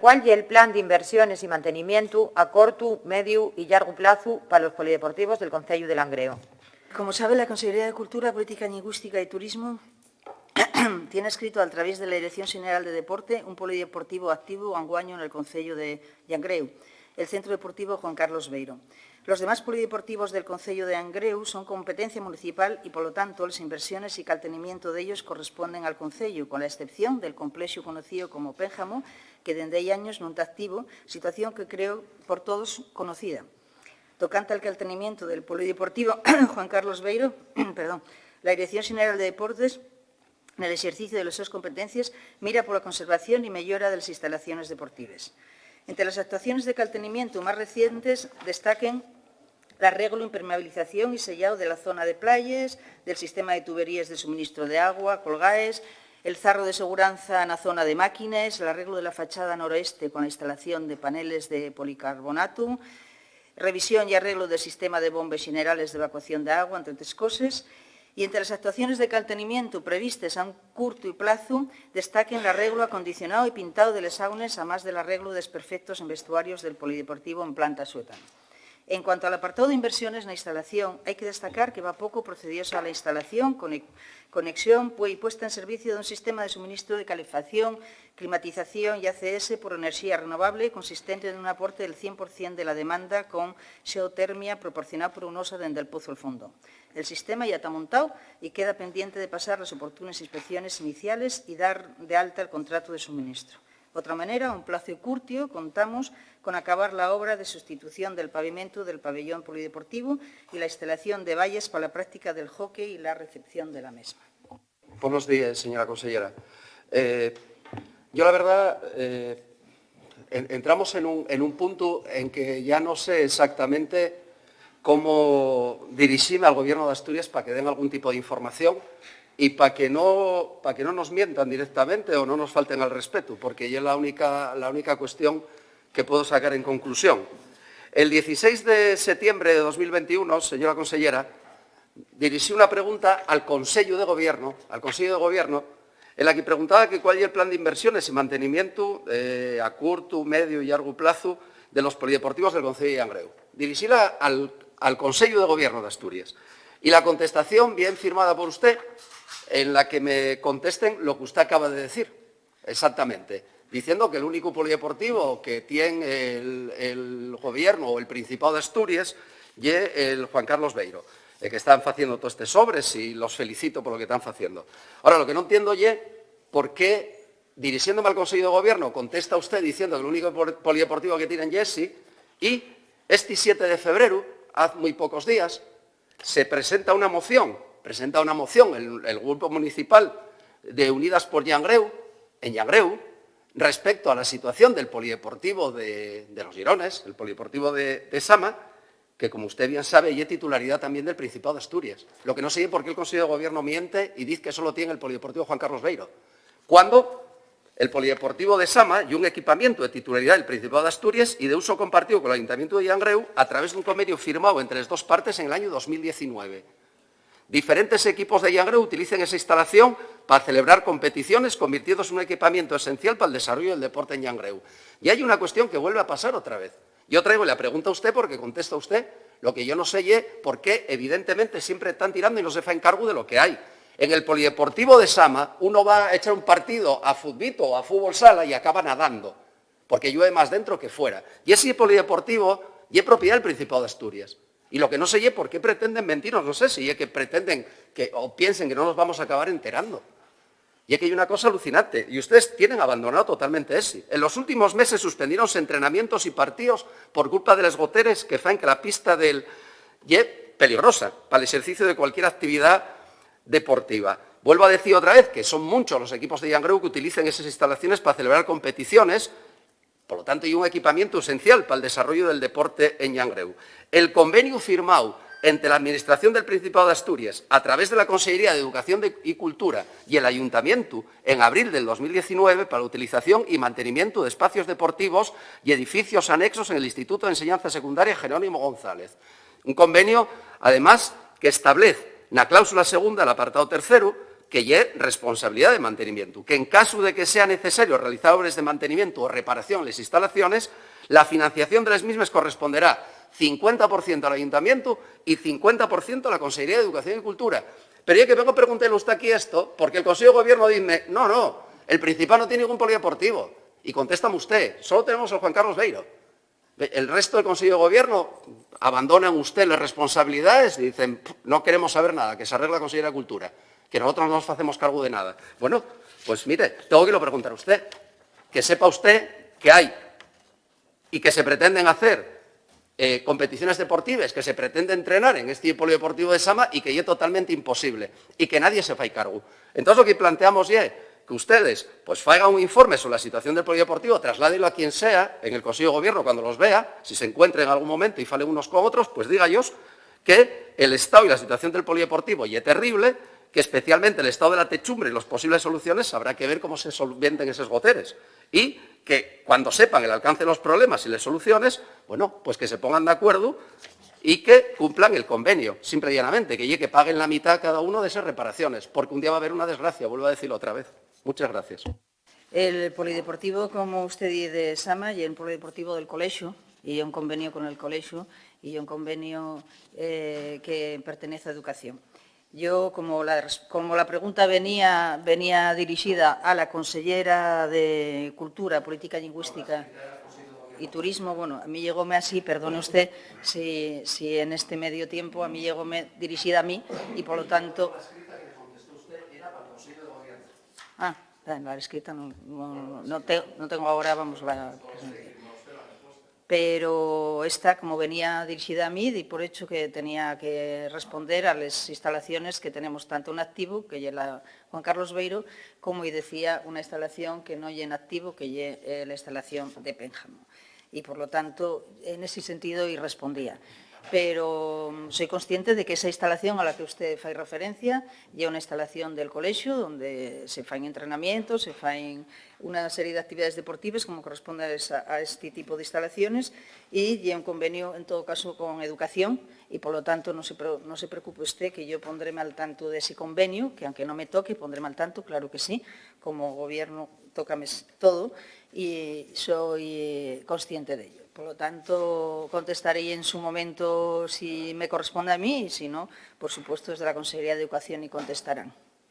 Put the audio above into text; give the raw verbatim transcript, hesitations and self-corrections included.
¿Cuál ye el plan d'inversiones y mantenimientu a cortu, mediu y llargu plazu pa los polideportivos del Conceyu de Llangreu? Como sabe, la Consellería de Cultura, Política Llingüística y Turismo tiene escrito al través de la Dirección Xeneral de Deporte un polideportivo activo anguaño en el Conceyu de Llangreu, el Centro Deportivo Juan Carlos Beiro. Los demás polideportivos del Conceyu de Llangreu son competencia municipal y, polo tanto, les inversiones y caltenimientu d'ellos corresponden al Conceyu, con la excepción del complexu conocío como Pénjamu, que dende hai años nun ta activo, situación que creo por todos conocida. Tocante al caltenimientu del polideportivo Juan Carlos Beiro, perdón, la Dirección Xeneral de Deportes, nel exerciciu de les sos competencies, mira pola conservación y meyora de les instalaciones deportives. Entre les actuaciones de caltenimientu más recientes destaquen l'arreglu, impermeabilización y selláu de la zona de playes, del sistema de tuberíes de suministru d'agua, colgaes, el zarru de seguranza na zona de máquines, l'arreglu de la fachada noroeste con la instalación de paneles de policarbonatu, revisión y arreglu del sistema de bombes xenerales d'evacuación d'agua, entre otres coses. Y entre les actuaciones de caltenimientu previstes a un curtu plazu, destaquen l'arreglu, acondicionáu y pintáu de les saunes, amás del arreglu d'esperfectos en vestuarios del polideportivo en planta suétanu. En cuanto al apartáu d'inversiones na instalación, hai que destacar que va poco procediosa la instalación, conex-, conexión, pu-, y puesta en servicio d'un sistema de suministru de calefacción, climatización y A C S por enerxía renovable, consistente nun aporte del cien por cien de la demanda con xeotermia proporcionáu por Hunosa dende'l Pozu El Fondón. El sistema yá ta montáu y queda pendiente de pasar les oportunes inspecciones iniciales y dar d'alta el contratu de suministru. D'otra manera, a un plazu curtiu, contamos con acabar la obra de sustitución del pavimentu del pabellón polideportivu y la instalación de valles pa la práctica del hockey y la recepción de la mesma. Buenos días, señora consellera. Eh, yo, la verdad, eh, en-, entramos en un, en un punto en que ya no sé exactamente cómo dirixime al Gobierno de Asturias pa que den algún tipo de información y pa que no, pa que no nos mientan directamente o no nos falten al respeto, porque ye la única, la única cuestión que puedo sacar en conclusión. El dieciséis de septiembre de dos mil veintiuno, señora consellera, dirixí una pregunta al Consello de Gobierno, al Consello de Gobierno, en la que preguntaba que cuál ye el plan d'inversiones y mantenimientu, eh, a curtu, mediu y llargu plazu de los polideportivos del Concello de Llangreu. Dirixíla al, al Consello de Gobierno d'Asturias. Y la contestación vien firmada por usté, en la que me contesten lo que usté acaba de decir. Exactamente. Diciendo que l'únicu polideportivo que tien el, el gobierno o el Principao d'Asturies ye el Juan Carlos Beiro, eh, que están faciendo todos estes obres y los felicito por lo que están faciendo. Ahora, lo que no entiendo ye por qué, dirixiéndome al Consello de Gobierno, contesta usted diciendo que l'único por-, polideportivo que tienen ye esi, y este siete de febreru, haz muy pocos días, se presenta una moción, presenta una moción el, el Grupo Municipal de Unidas por Llangreu, en Llangreu, respecto a la situación del polideportivo de, de los Girones, el polideportivo de, de Sama, que, como usted bien sabe, ye titularidad también del Principado de Asturias. Lo que no sé es por qué el Consejo de Gobierno miente y dice que solo tiene el polideportivo Juan Carlos Beiro, cuando el polideportivo de Sama ye un equipamiento de titularidad del Principado de Asturias y de uso compartido con el Ayuntamiento de Llangreu a través d'un convenio firmao entre les dos partes en el año dos mil diecinueve. Diferentes equipos de Llangreu utilicen esa instalación pa celebrar competiciones, convirtiéndose nun equipamientu esencial pal desarrollu del deporte en Llangreu. Y hai una cuestión que vuelve a pasar otra vez. Yo traigo la pregunta a usted porque contesta usted. Lo que yo no sé ye por qué, evidentemente, siempre están tirando y no se fan cargu de lo que hai. En el polideportivo de Sama, uno va a echar un partido a futbito o a fútbol sala y acaba nadando, porque llueve más dentro que fuera. Y ese polideportivo ye propiedad del Principado de Asturias. Y lo que no sé ye por qué pretenden mentirnos, no sé si ye que pretenden que, o piensen que no nos vamos a acabar enterando. Y es que hay una cosa alucinante, y ustedes tienen abandonado totalmente ese. En los últimos meses suspendieron entrenamientos y partidos por culpa de les goteres que fan que la pista del... ye peligrosa pal exercicio de cualquier actividad deportiva. Vuelvo a decir otra vez que son muchos los equipos de Llangreu que utilicen esas instalaciones pa celebrar competiciones, por lo tanto, ye un equipamientu esencial pal desarrollu del deporte en Llangreu. El conveniu firmao entre la Administración del Principado de Asturias, a través de la Consellería d'Educación de, y Cultura, y el Ayuntamientu, en abril del dos mil diecinueve, pa la utilización y mantenimientu d'espacios deportivos y edificios anexos en el Instituto d'Enseñanza Secundaria Jerónimo González. Un convenio, además, que establez na cláusula segunda, el apartao terceru, que ye responsabilidá de mantenimientu, que en casu de que sea necesario realizar obres de mantenimientu o reparación a les instalaciones, la financiación de les mismes corresponderá cincuenta por ciento al ayuntamientu y cincuenta por ciento a la Consellería d'Educación y Cultura. Pero ye que vengo a preguntar a usté aquí esto, porque el Consellu de Gobierno dime, no, no, el Principao no tiene ningún polideportivo. Y contéstame usté, solo tenemos el Juan Carlos Beiro. El resto del Consellu de Gobierno abandonan usté les responsabilidaes y dicen, no queremos saber nada, que s'arregle la Consellería de Cultura, que nosotros no nos facemos cargu de nada. Bueno, pues mire, tengo que lo preguntar a usté. Que sepa usté que hai y que se pretenden hacer, eh, competiciones deportives, que se pretende entrenar en este polideportivo de Sama y que ye totalmente imposible y que nadie se fai cargu. Entós, lo que planteamos ye que ustedes, pues, faigan un informe sobre la situación del polideportivo, trasládelo a quien sea en el Consellu de Gobierno cuando los vea, si se encuentren en algún momento y falen unos con otros, pues dígallos que el estao y la situación del polideportivo ye terrible, que especialmente el estao de la techumbre y los posibles soluciones habrá que ver cómo se solventen eses goteres. Y que cuando sepan el alcance de los problemas y les soluciones, bueno, pues que se pongan de acuerdo y que cumplan el convenio, simple y llanamente, que ye que paguen la mitá cada uno de esas reparaciones, porque un día va a haber una desgracia, vuelvo a decirlo otra vez. Muchas gracias. El polideportivo, como usted dice, de Sama, y un polideportivo del colegio, y un convenio con el colegio, y un convenio, eh, que pertenece a educación. Yo, como la res-, como la pregunta venía, venía dirixida a la consellera de Cultura, Política Lingüística y Turismo, bueno, a mí llegóme así, perdone usted si, si en este medio tiempo a mí llegóme dirixida a mí y, por lo tanto... Ah, la, la escrita no, no, no te-, no tengo ahora, vamos, la presencia. Pero esta, como venía dirixida a mí, di por hecho que tenía que responder a les instalaciones que tenemos tanto en activo, que ye la Juan Carlos Beiro, como y decía, una instalación que no ye en activo, que ye, eh, la instalación de Pénjamo. Y, por lo tanto, en ese sentido y respondía. Pero, mm, soy consciente de que esa instalación a la que usted fai referencia ye una instalación del colegio donde se faen entrenamientos, se faen una serie d'actividades deportives como corresponde a esa, a este tipo de instalaciones, y ye un convenio, en todo caso, con educación, y, por lo tanto, no se pre-, no se preocupe usted, que yo pondreme al tanto de ese convenio, que aunque no me toque, pondreme al tanto, claro que sí, como gobierno tócame s-, todo, y soy, eh, consciente de ello. Por lo tanto, contestaré en su momento si me corresponde a mí, y si no, por supuesto, desde la Consejería de Educación y contestarán.